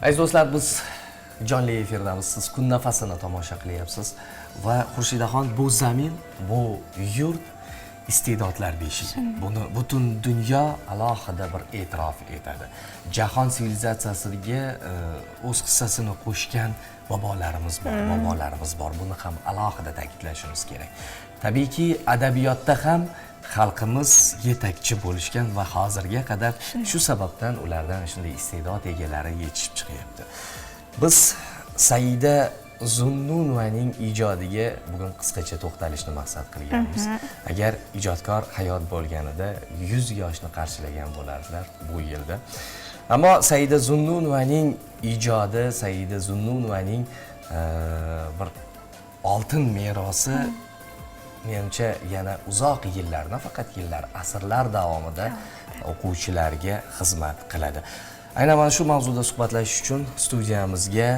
Aziz do'stlar, biz jonli efirdamiz. Siz "Kun nafasini" tomosha qilyapsiz va Xurshidaxon, bu zamin, bu yurt iste'dodlar beshigi. Buni butun dunyo alohida bir e'tirof etadi. Jahon sivilizatsiyasiga o'z hissasini qo'shgan bobolarimiz bor, bobolarimiz bor. Buni ham alohida ta'kidlashimiz kerak. Tabiiyki, adabiyotda ham xalqimiz yetakchi bo'lishgan va hozirga qadar shu sababdan ulardan shunday iste'dod egalari yetishib chiqyapti. Biz Saida Zunnunovaning ijodiga bugun qisqacha to'xtalishni maqsad qilganmiz. Agar ijodkor hayot bo'lganida, 100 yoshni qarshilagan bo'lardilar bu yilda. Ammo Saida Zunnunovaning ijodi, Saida Zunnunovaning bir oltin merosi, menimcha, yana uzoq yillar, nafaqat yillar, asrlar davomida o'quvchilarga xizmat qiladi. Aynan mana shu mavzuda suhbatlashish uchun studiyamizga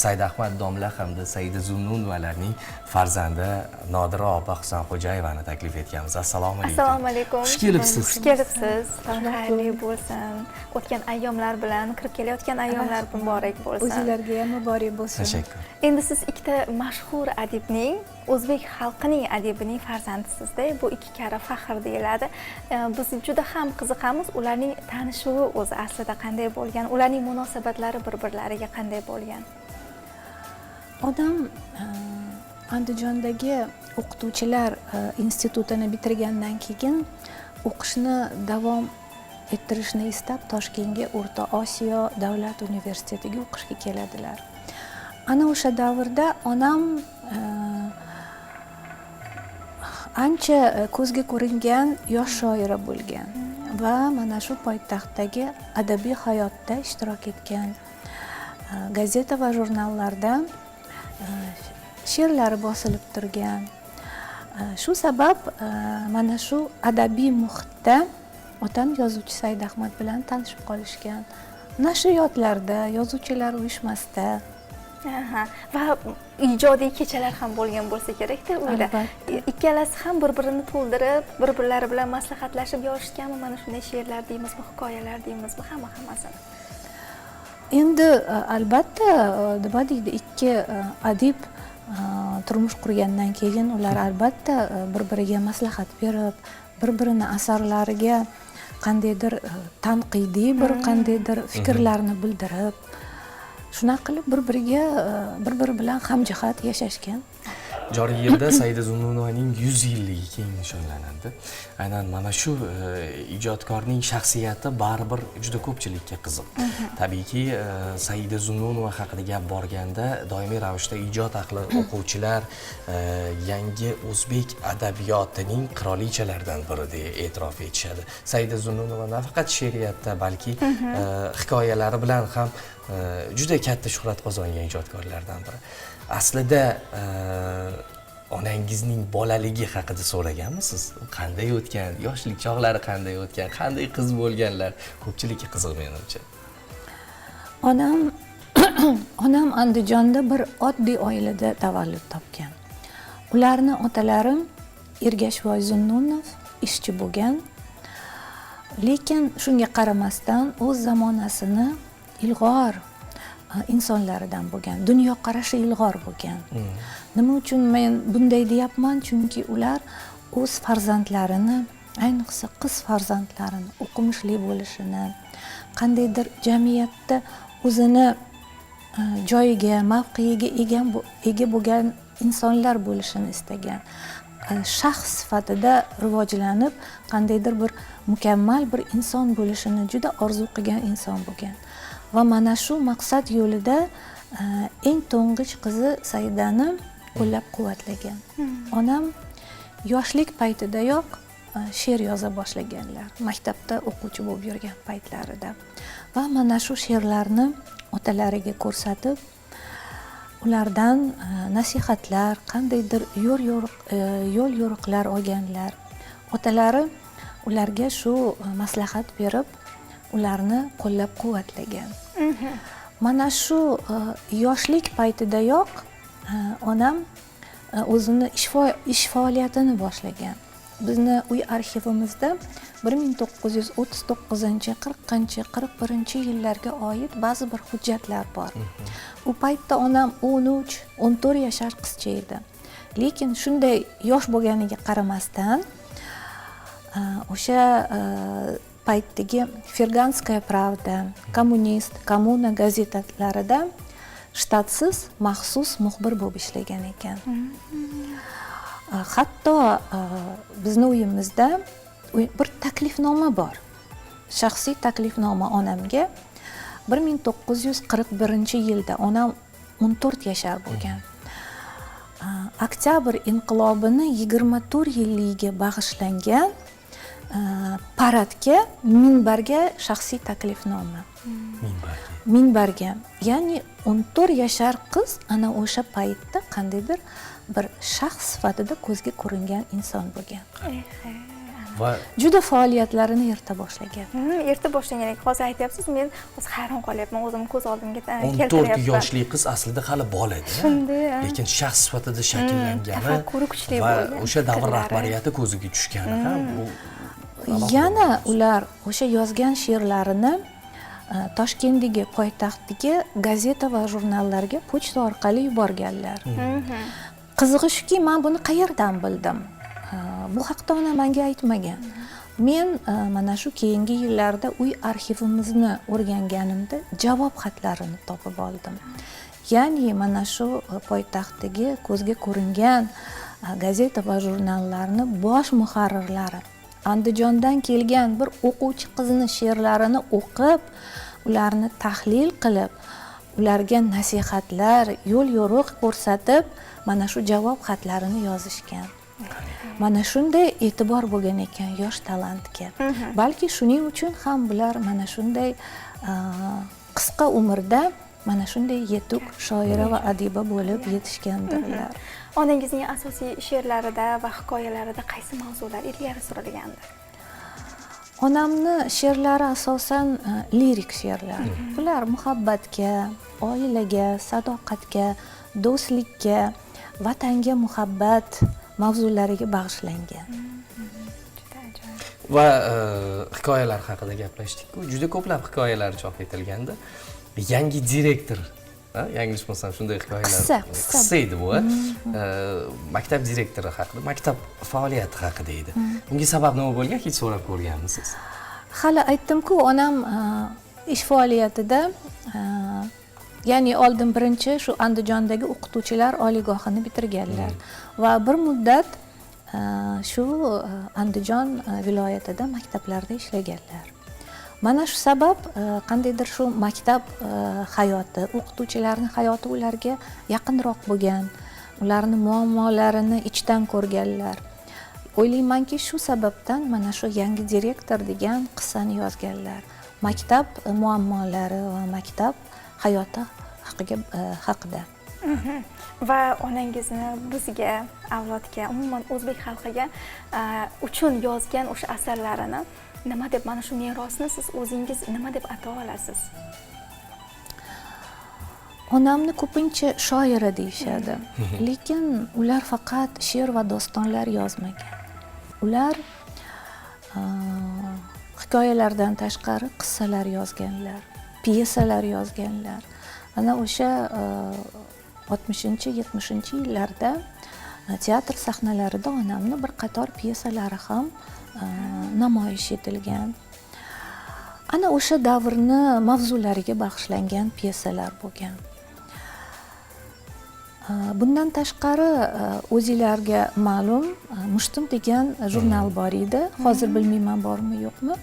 Saidahmad domla hamda Saida Zunnunovalarning farzandi Nodira opa Husanxo'jayevani taklif etganmiz. Assalomu alaykum. Assalomu alaykum. Xush kelibsiz. Xush kelibsiz. Xayrli bo'lsin. O'tgan ayyomlar bilan kirib kelayotgan ayyomlar muborak bo'lsin. O'zinglarga ham muborak bo'lsin. Tashakkur. Endi siz ikkita mashhur adibning, o'zbek xalqining adibining farzandisizda. Bu ikki karra faxr deyiladi. Biz juda ham qiziqamiz, ularning tanishuvi o'zi aslida qanday bo'lgan, ularning munosabatlari bir birlariga qanday bo'lgan? Onam Andijondagi o'qituvchilar institutini bitirgandan keyin o'qishni davom ettirishni istab, Toshkentga, O'rta Osiyo davlat universitetiga o'qishga keladilar. Ana o'sha davrda onam ancha ko'zga ko'ringan yosh shoira bo'lgan va mana shu poytaxtdagi adabiy hayotda ishtirok etgan. Gazeta va jurnallarda she'rlari bosilib turgan. Shu sabab mana shu adabiy muhitda otam yozuvchi Said Ahmad bilan tanishib qolishgan, nashriyotlarda, yozuvchilar uyushmasida. Va ijodiy kechalar ham bo'lgan bo'lsa kerakda uyda. Albatta. Ikkalasi ham bir birini to'ldirib, bir birlari bilan maslahatlashib yozishganmi mana shunday she'rlar deymizmi, hikoyalar deymizmi, hamma hammasini? Endi albatta, nima deydi, ikki adib turmush qurgandan keyin ular albatta bir biriga maslahat berib, bir birini asarlariga qandaydir tanqidiy bir qandaydir fikrlarni bildirib, shunaqa qilib bir biriga bir biri bilan hamjihat yashashgan. Joriy yilda Saida Zunnunovaning 100 yilligi keng nishonlanadi. Aynan mana shu ijodkorning shaxsiyati baribir juda ko'pchilikka qiziq. Tabiiyki, Saida Zunnunova haqida gap borganda, doimiy ravishda ijod ahli, o'quvchilar yangi o'zbek adabiyotining qirolichalaridan biri deya e'tirof etishadi. Saida Zunnunova nafaqat she'riyatda, balki hikoyalari bilan ham juda katta shuhrat qozongan ijodkorlardan biri. Aslida onangizning bolaligi haqida so'raganmisiz? Qanday o'tgan, yoshlik chog'lari qanday o'tgan, qanday qiz bo'lganlar? Ko'pchilikka qiziq, menimcha. Onam Andijonda bir oddiy oilada tavallud topgan. Ularni otalari Ergashvoy Zunnunov ishchi bo'lgan, lekin shunga qaramasdan o'z zamonasini ilg'or insonlaridan bo'lgan, dunyoqarashi ilg'or bo'lgan. Nima uchun men bunday deyapman? Chunki ular o'z farzandlarini, ayniqsa qiz farzandlarini o'qimishli bo'lishini, qandaydir jamiyatda o'zini joyiga, mavqeiga ega bo'lgan insonlar bo'lishini istagan. Shaxs sifatida rivojlanib, qandaydir bir mukammal bir inson bo'lishini juda orzu qilgan inson bo'lgan va mana shu maqsad yo'lida eng to'ng'ich qizi Saidani qo'llab quvvatlagan. Onam yoshlik paytidayoq she'r yoza boshlaganlar, maktabda o'quvchi bo'lib yurgan paytlarida, va mana shu she'rlarni otalariga ko'rsatib, ulardan nasihatlar, qandaydir yo'l yo'riqlar olganlar. Otalari ularga shu maslahat berib, ularni qo'llab quvvatlagan. Mana shu yoshlik paytidayoq onam o'zini ish faoliyatini boshlagan. Bizni uy arxivimizda 1939, 40, 41 yillarga oid ba'zi bir hujjatlar bor. U paytda onam 13, 14 yashar qizcha edi. Lekin shunday yosh bo'lganiga qaramasdan o'sha paytdagi Ферганская правда, Kommunist, Kommuna gazetalarida shtatsiz maxsus muxbir bo'lib ishlagan ekan. Hatto bizni uyimizda bir taklifnoma bor. Shaxsiy taklifnoma onamga 1941-yilda onam 14 yashar bo'lgan. Oktyabr inqilobini 24 yilligiga bag'ishlangan paradga, minbarga shaxsiy taklifnoma. Minbarga. Minbarga. Ya'ni 14 yashar qiz ana o'sha paytda qandaydir bir shaxs sifatida ko'zga ko'ringan inson bo'lgan. Va juda faoliyatlarini erta boshlagan. Erta boshlagan ekan. Hozir aytyapsiz, men hozir hayron qolyapman, o'zim ko'z oldimga 14 keltiryapman. yoshli qiz aslida hali bola edi. Shunday, Lekin shaxs sifatida shakllangani tafakkuri kuchli va bo'lgan, o'sha davr fikrlari. rahbariyati ko'ziga tushgani ham bu Yana ular o'sha yozgan she'rlarini Toshkentdagi, poytaxtdagi gazeta va jurnallarga pochta orqali yuborganlar. Qizig'i shuki, men buni qayerdan bildim? Bu haqda onam menga aytmagan. Men mana shu keyingi yillarda uy arxivimizni o'rganganimda javob xatlarini topib oldim. Ya'ni mana shu poytaxtdagi ko'zga ko'ringan gazeta va jurnallarni bosh muharrirlari Andijondan kelgan bir o'quvchi qizni she'rlarini o'qib, ularni tahlil qilib, ularga nasihatlar, yo'l yo'riq ko'rsatib, mana shu javob xatlarini yozishgan. Mana shunday e'tibor bo'lgan ekan yosh talantga. Balki shuning uchun ham bular mana shunday qisqa umrda mana shunday yetuk shoira va adiba bo'lib yetishgandirlar. Onangizning asosiy she'rlarida va hikoyalarida qaysi mavzular ilgari surilgandi? Onamni she'rlari asosan lirik she'rlar. Bular muhabbatga, oilaga, sadoqatga, do'stlikka, vatanga muhabbat mavzulariga bag'ishlangan. Juda ajoyib. Va hikoyalar haqida gaplashdik-ku. Juda ko'plab hikoyalar chop etilgandi. Yangi direktor, yanglishmasam shunday hikoyalar. Qissa, qissa edi bu. Maktab direktori haqida, maktab faoliyati haqida edi. Bunga sabab nima bo'lgan, hech so'rab ko'rganmisiz? Hali aytdim-ku, onam ish faoliyatida, ya'ni oldin birinchi shu Andijondagi o'qituvchilar oliygohini bitirganlar va bir muddat shu Andijon viloyatida maktablarda ishlaganlar. Mana shu sabab qandaydir shu maktab hayoti, o'qituvchilarning hayoti ularga yaqinroq bo'lgan, ularning muammolarini ichdan ko'rganlar. O'ylaymanki, shu sababdan mana shu yangi direktor degan qissani yozganlar. Maktab muammolari va maktab hayoti haqida. Va onangizni bizga, avlodga, umuman o'zbek xalqiga uchun yozgan o'sha asarlarini nima deb, mana shu merosni siz o'zingiz nima deb atay olasiz? Onamni ko'pincha shoira deyishadi. Lekin ular faqat she'r va dostonlar yozmagan. Ular hikoyalardan tashqari qissalar yozganlar, pyesalar yozganlar. Ana o'sha 60-70 yillarda teatr sahnalarida onamni bir qator pyesalari ham namoyish etilgan. Ana o'sha davrni mavzulariga bag'ishlangan pyesalar bo'lgan. Bundan tashqari o'zinglarga ma'lum Mushtum degan jurnal bor edi. Hozir bilmayman bormi yo'qmi.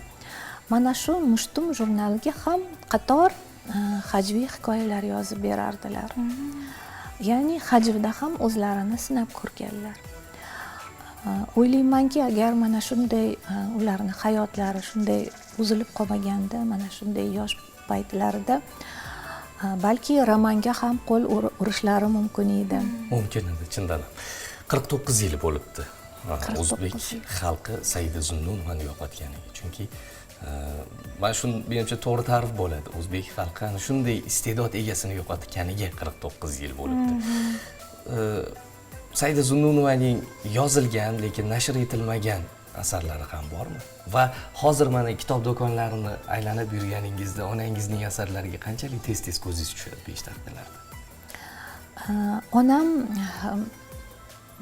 Mana shu Mushtum jurnaliga ham qator hajviy hikoyalar yozib berardilar. Ya'ni hajvda ham o'zlarini sinab ko'rganlar. O'ylaymanki, agar mana shunday ularning hayotlari shunday uzilib qolmaganda, mana shunday yosh paytlarida balki romanga ham qo'l urishlari mumkin edi. Mumkin edi, chindan ham. 49 yil bo'libdi o'zbek xalqi Saida Zunnunovani yo'qotganiga. Chunki mana shu menimcha to'g'ri ta'rif bo'ladi. O'zbek xalqi ana shunday iste'dod egasini yo'qotganiga 49 yil bo'libdi. Saida Zunnunovaning yozilgan, lekin nashr etilmagan asarlari ham bormi? Va hozir mana kitob do'konlarini aylanib yurganingizda onangizning asarlariga qanchalik tez-tez ko'zingiz tushadi peshtaxtalarda? Onam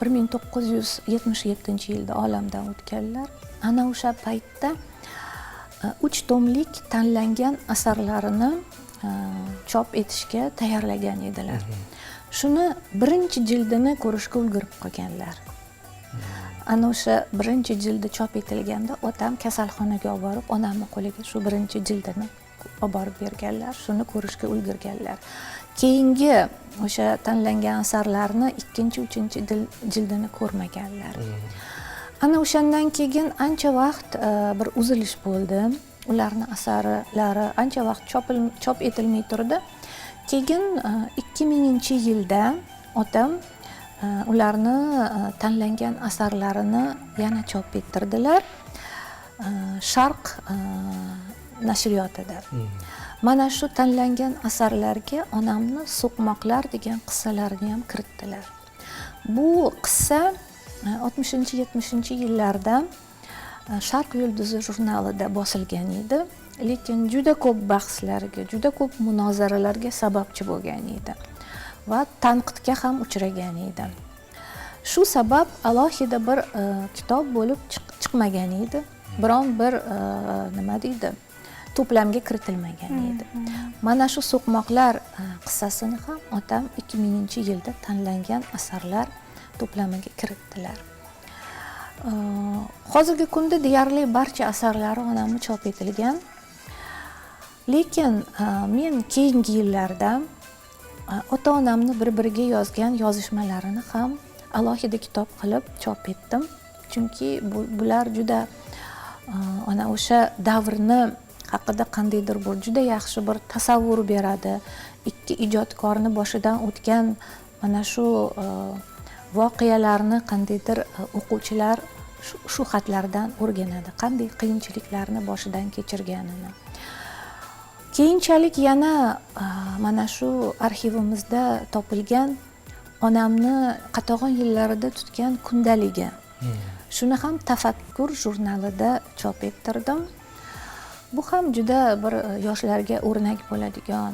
1977-yilda olamdan o'tganlar. Ana o'sha paytda 3 tomlik tanlangan asarlarini chop etishga tayyorlagan edilar. Shuni birinchi jildini ko'rishga ulgurib qolganlar. Ana o'sha birinchi jildi chop etilganda otam kasalxonaga olib borib, onamni qo'liga shu birinchi jildini olib borib berganlar, shuni ko'rishga ulgurganlar. Keyingi o'sha tanlangan asarlarni ikkinchi, uchinchi jildini ko'rmaganlar. Ana o'shandan keyin ancha vaqt bir uzilish bo'ldi. Ularni asarlari ancha vaqt chop etilmay turdi. Keyin 2000-yilda otam ularni tanlangan asarlarini yana chop ettirdilar. Sharq nashriyotida. Mana shu tanlangan asarlarga onamni So'qmoqlar degan qissalarini ham kiritdilar. Bu qissa 60-70-yillarda Sharq yulduzi jurnalida bosilgan edi, lekin juda ko'p bahslarga, juda ko'p munozaralarga sababchi bo'lgan edi va tanqidga ham uchragan edi. Shu sabab alohida bir kitob bo'lib chiqmagan edi, biron bir nima deydi, to'plamga kiritilmagan edi. Mana shu So'qmoqlar qissasini ham otam 2000-yilda tanlangan asarlar to'plamiga kiritdilar. Hozirgi kunda deyarli barcha asarlari onamni chop etilgan. Lekin men keyingi yillarda ota-onamni bir-biriga yozgan yozishmalarini ham alohida kitob qilib chop etdim. Chunki bular juda ana o'sha davrni haqida qandaydir bir juda yaxshi bir tasavvur beradi. Ikki ijodkorni boshidan o'tgan mana shu voqealarni qandaydir o'quvchilar shu xatlardan o'rganadi, qanday qiyinchiliklarni boshidan kechirganini. Keyinchalik yana mana shu arxivimizda topilgan onamni qatag'on yillarida tutgan kundaligi. Shuni ham Tafakkur jurnalida chop ettirdim. Bu ham juda bir yoshlarga o'rnak bo'ladigan,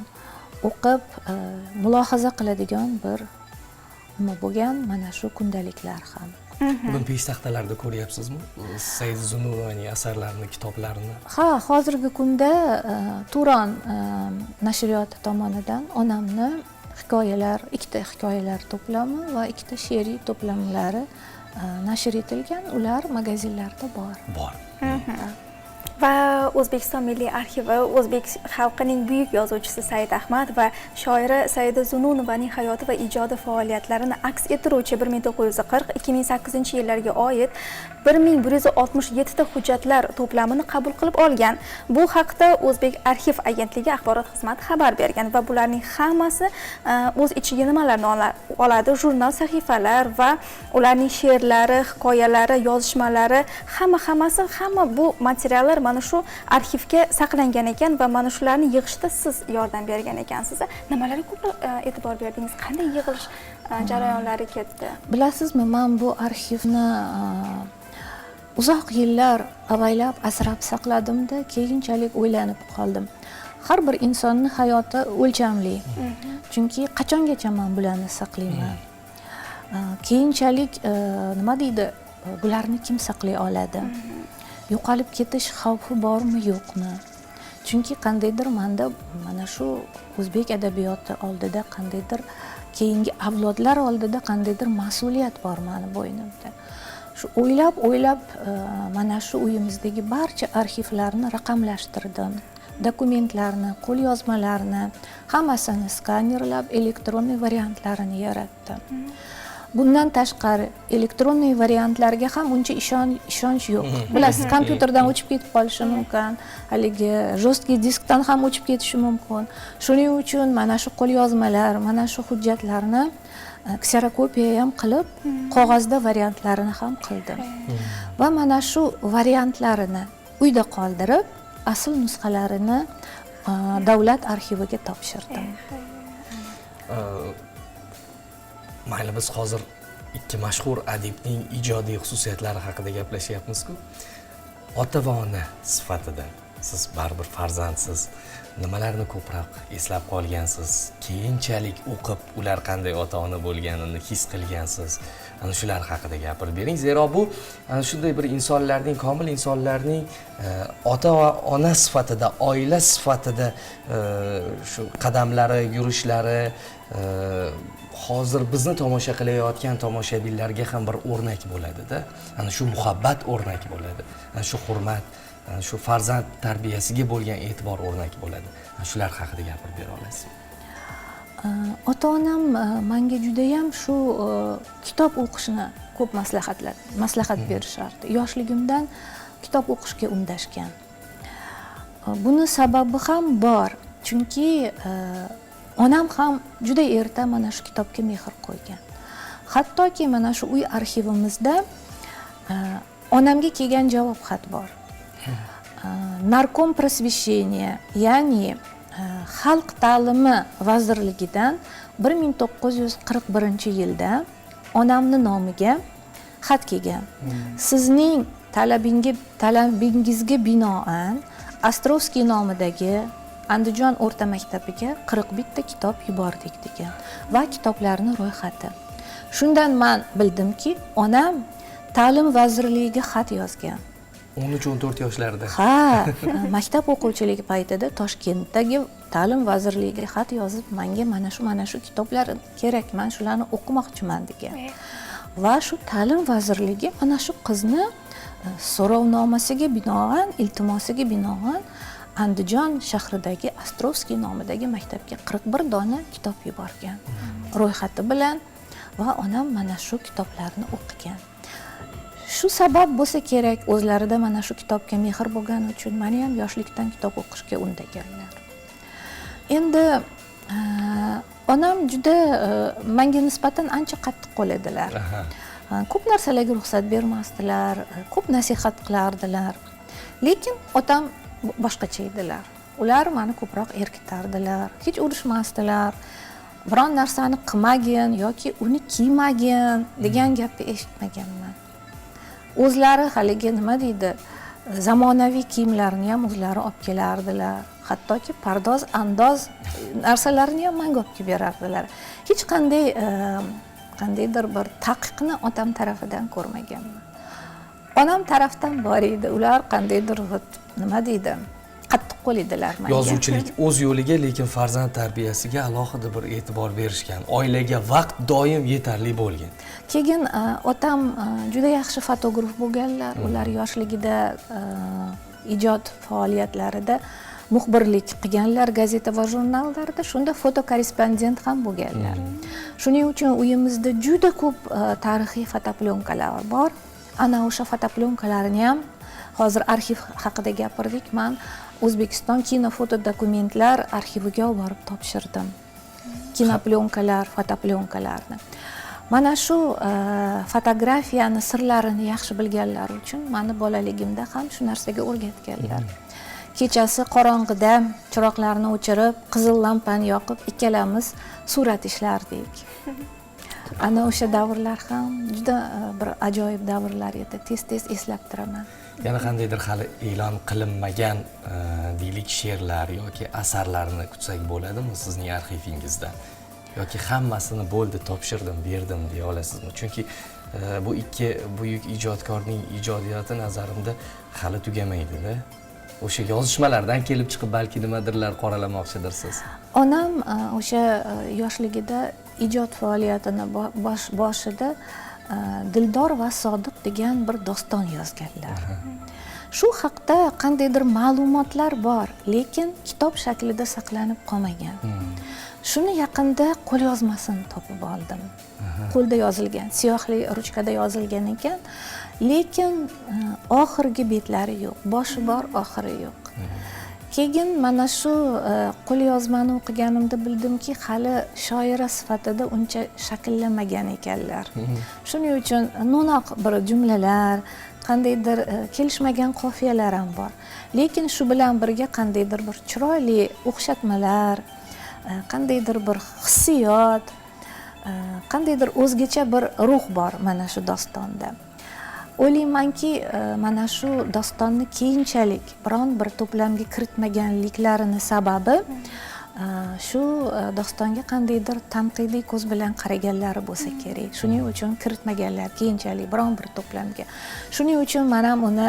o'qib mulohaza qiladigan bir nima bo'lgan mana shu kundaliklar ham. Bugun peshtaxtalarda ko'ryapsizmi Saida Zunnunovaning asarlarini, kitoblarini? Ha, hozirgi kunda Turon nashriyoti tomonidan onamni hikoyalar, ikkita hikoyalar to'plami va ikkita she'riy to'plamlari nashr etilgan. Ular magazinlarda bor. Bor. Va O'zbekiston Milliy arxivi o'zbek xalqining buyuk yozuvchisi Said Ahmad va shoira Saida Zununovaning hayoti va ijodi faoliyatlarini aks ettiruvchi 1940-2008 yillarga oid 1167 ta hujjatlar to'plamini qabul qilib olgan. Bu haqda O'zbek arxiv agentligi axborot xizmati xabar bergan va bularning hammasi o'z ichiga nimalarni oladi? Jurnal sahifalar va ularning she'rlari, hikoyalari, yozishmalari, hamma bu materiallar mana shu arxivga saqlangan ekan va mana shularni yig'ishda siz yordam bergan ekansiz. Nimalarga ko'proq e'tibor berdingiz? Qanday yig'ilish jarayonlari ketdi? Bilasizmi, men bu arxivni uzoq yillar avaylab, asrab saqladimda, keyinchalik o'ylanib qoldim. Har bir insonning hayoti o'lchamli. Chunki qachongacha men bularni saqlayman? Keyinchalik nima deydi, bularni kim saqlay oladi? Yo'qolib ketish xavfi bormi, yo'qmi? Chunki qandaydir menda mana shu o'zbek adabiyoti oldida, qandaydir keyingi avlodlar oldida qandaydir mas'uliyat bor meni bo'ynimda. Shu o'ylab mana shu uyimizdagi barcha arxivlarni raqamlashtirdim. Dokumentlarni, qo'lyozmalarni hammasini skanerlab, elektronniy variantlarini yaratdim. Bundan tashqari elektronniy variantlarga ham uncha ishonch yo'q. Bilasiz, kompyuterdan o'chib ketib qolishi mumkin, haligi жесткий diskdan ham o'chib ketishi mumkin. Shuning uchun mana shu qo'lyozmalar, mana shu hujjatlarni kserokopiya ham qilib, qog'ozda variantlarini ham qildim. Va mana shu variantlarini uyda qoldirib, asl nusxalarini davlat arxiviga topshirdim. Mayli, biz hozir Ikki mashhur adibning ijodiy xususiyatlari haqida gaplashyapmiz-ku. Ota va ona sifatida siz baribir farzandsiz, nimalarni ko'proq eslab qolgansiz, keyinchalik o'qib ular qanday ota ona bo'lganini his qilgansiz, ana shular haqida gapirib bering. Zero bu ana shunday bir insonlarning, komil insonlarning ota va ona sifatida, oila sifatida shu qadamlari, yurishlari hozir bizni tomosha qilayotgan tomoshabinlarga ham bir o'rnak bo'ladida. Ana shu muhabbat o'rnak bo'ladi, ana shu hurmat, ana shu farzand tarbiyasiga bo'lgan e'tibor o'rnak bo'ladi. Ana shular haqida gapirib bera olasizmi? Ota onam menga judayam shu kitob o'qishni ko'p maslahat berishardi. Yoshligimdan kitob o'qishga undashgan. Buni sababi ham bor, chunki onam ham juda erta mana shu kitobga mehr qo'ygan. Hattoki mana shu uy arxivimizda onamga kelgan javob xat bor. Нарком просвещения, ya'ni Xalq ta'limi vazirligidan 1941-yilda onamni nomiga xat kelgan. Sizning talabingizga binoan Ostrovskiy nomidagi Andijon o'rta maktabiga 41 ta kitob yubordik degan va kitoblarni ro'yxati. Shundan men bildimki, onam Ta'lim vazirligiga xat yozgan. 13-14 yoshlarida. Ha, maktab o'quvchiligi paytida Toshkentdagi Ta'lim vazirligiga xat yozib, menga mana shu kitoblar kerak, men shularni o'qimoqchiman degan. Va shu Ta'lim vazirligi mana shu qizni so'rovnomasiga binoan, iltimosiga binoan Andijon shahridagi Ostrovskiy nomidagi maktabga 41 dona kitob yuborgan ro'yxati bilan va onam mana shu kitoblarni o'qigan. Shu sabab bo'lsa kerak, o'zlarida mana shu kitobga mehr bo'lgani uchun meni ham yoshlikdan kitob o'qishga undaganlar. Endi onam juda menga nisbatan ancha qattiqqo'l edilar. Ko'p narsalarga ruxsat bermasdilar, ko'p nasihat qilardilar. Lekin otam boshqacha edilar. Ular meni ko'proq erkitardilar, hech urushmasdilar. Biron narsani qilmagin yoki uni kiymagin degan gapni eshitmaganman. O'zlari haligi nima deydi, zamonaviy kiyimlarni ham o'zlari olib kelardilar. Hattoki pardoz, andoz narsalarini ham menga olib kelib berardilar. Hech qanday qandaydir bir taqiqni otam tarafidan ko'rmaganman. Onam tarafdan bor edi. Ular qandaydir nima deydi, qattiqqo'l edilar menga. Yozuvchilik o'z yo'liga, lekin farzand tarbiyasiga alohida bir e'tibor berishgan. Oilaga vaqt doim yetarli bo'lgan. Keyin otam juda yaxshi fotograf bo'lganlar. Ular yoshligida ijod faoliyatlarida muxbirlik qilganlar gazeta va jurnallarda, shunda fotokorrespondent ham bo'lganlar. Shuning uchun uyimizda juda ko'p tarixiy fotoplyonkalar bor. Ana o'sha fotoplyonkalarni ham hozir arxiv haqida gapirdik. Men O'zbekiston kino foto dokumentlar arxiviga olib borib topshirdim. Kinoplyonkalar, fotoplyonkalarni. Mana shu fotografiyani sirlarini yaxshi bilganlar uchun meni bolaligimda ham shu narsaga o'rgatganlar. Kechasi qorong'ida chiroqlarni o'chirib, qizil lampani yoqib ikkalamiz surat ishlardik. Ana o'sha davrlar ham juda bir ajoyib davrlar edi. Tez-tez eslab turaman. Yana qandaydir hali e'lon qilinmagan deylik she'rlar yoki asarlarni kutsak bo'ladimi sizning arxivingizdan? Yoki hammasini bo'ldi, topshirdim, berdim deya olasizmi? Chunki bu ikki buyuk ijodkorning ijodiyoti nazarimda hali tugamaydida. O'sha yozishmalardan kelib chiqib balki nimadirlar qoralamoqchidirsiz. Onam o'sha yoshligida ijod faoliyatini boshida Dildor va Sodiq degan bir doston yozganlar. Shu haqda qandaydir ma'lumotlar bor, lekin kitob shaklida saqlanib qolmagan. Shuni yaqinda qo'lyozmasini topib oldim. Qo'lda yozilgan, siyohli ruchkada yozilgan ekan, lekin oxirgi betlari yo'q, boshi bor, oxiri yo'q. Keyin mana shu qo'lyozmani o'qiganimda bildimki, hali shoira sifatida uncha shakllanmagan ekanlar. Shuning uchun no'noq bir jumlalar, qandaydir kelishmagan qofiyalar ham bor. Lekin shu bilan birga qandaydir bir chiroyli o'xshatmalar, qandaydir bir hissiyot, Qandaydir o'zgacha bir ruh bor mana shu dostonda. O'ylaymanki, mana shu dostonni keyinchalik biron bir to'plamga kiritmaganliklarini sababi shu dostonga qandaydir tanqidiy ko'z bilan qaraganlari bo'lsa kerak. Shuning uchun kiritmaganlar keyinchalik biron bir to'plamga. Shuning uchun man ham uni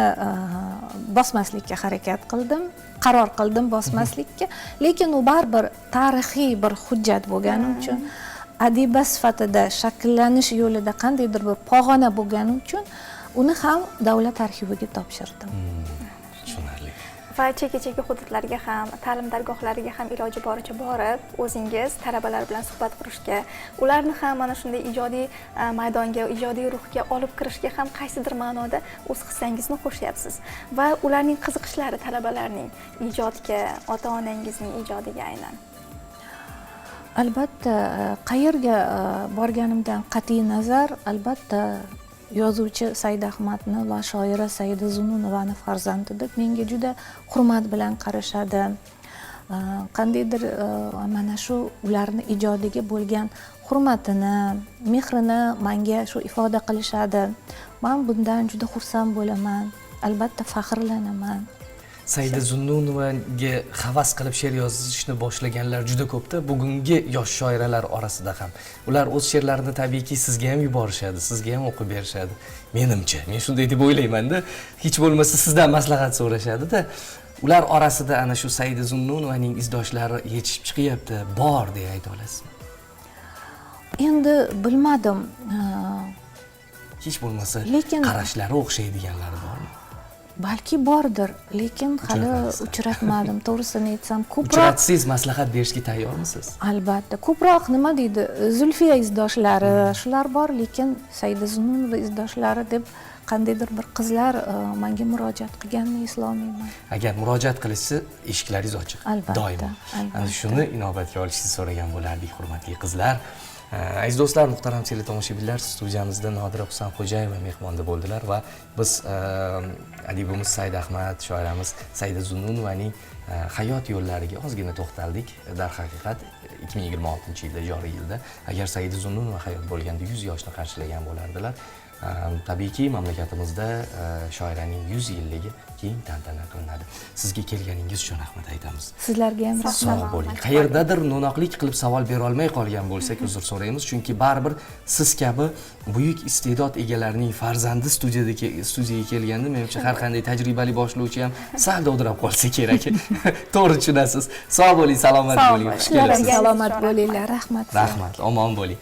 bosmaslikka harakat qildim, qaror qildim bosmaslikka. Lekin u baribir tarixiy bir hujjat bo'lgani uchun, adiba sifatida shakllanish yo'lida qandaydir bir pog'ona bo'lgani uchun uni ham davlat arxiviga topshirdim. Tushunarli. Va chekka-chekka hududlarga ham, ta'lim dargohlariga ham iloji boricha borib, o'zingiz talabalar bilan suhbat qurishga, ularni ham mana shunday ijodiy maydonga, ijodiy ruhga olib kirishga ham qaysidir ma'noda o'z hissangizni qo'shyapsiz. Va ularning qiziqishlari, talabalarning ijodga, ota-onangizning ijodiga aynan. Albatta, qayerga borganimdan qat'iy nazar, albatta yozuvchi Said Ahmadni va shoira Saida Zununovani farzandi deb menga juda hurmat bilan qarashadi. Qandaydir mana shu ularni ijodiga bo'lgan hurmatini, mehrini menga shu ifoda qilishadi. Men bundan juda xursand bo'laman, albatta faxrlanaman. Saida Zununovaga havas qilib she'r yozishni boshlaganlar juda ko'pda, bugungi yosh shoiralar orasida ham. Ular o'z she'rlarini tabiiyki sizga ham yuborishadi, sizga ham o'qib berishadi. Menimcha, men shunday deb o'ylayman-da, hech bo'lmasa sizdan maslahat so'rashadi-da. Ular orasida ana shu Saida Zununovaning izdoshlari yetishib chiqyapti, bor deya ayta olasizmi? Endi bilmadim. Hech bo'lmasa lekin qarashlari o'xshaydiganlari bormi? Balki bordir, lekin hali uchratmadim. To'g'risini aytsam, ko'proq uchratsangiz maslahat berishga tayyormisiz? Albatta, ko'proq nima deydi, Zulfiya izdoshlari, shular bor, lekin Saida Zununova izdoshlari deb qandaydir bir qizlar menga murojaat qilganini eslolmayman. Agar murojaat qilishsa, eshiklaringiz ochiq. Albatta, doimo. Albatta. Ana shuni inobatga olishingizni so'ragan bo'lardik, hurmatli qizlar. Aziz do'stlar, muhtaram teletomoshabinlar, studiyamizda Nodira Husanxo'jayeva mehmonda bo'ldilar va biz adibimiz Said Ahmad, shoiramiz Saida Zununovaning hayot yo'llariga ozgina to'xtaldik. Darhaqiqat 2026-yilda, joriy yilda agar Saida Zununova hayot bo'lganda 100 yoshni qarshilagan bo'lardilar. Tabiiyki, mamlakatimizda shoiraning 100 yilligi keng tantana qilinadi. Sizga kelganingiz uchun rahmat aytamiz. Sizlarga ham rahmat. Sog' bo'ling. Qayerdadir no'noqlik qilib savol bera olmay qolgan bo'lsak, uzr so'raymiz, chunki baribir siz kabi buyuk iste'dod egalarining farzandi studiyaga kelganda, menimcha har qanday tajribali boshlovchi ham sal dovdirab qolsa kerak. To'g'ri tushunasiz. Sog' bo'ling, salomat bo'ling. Xush kelibsiz. Salomat bo'linglar, rahmat. Rahmat, omon bo'ling.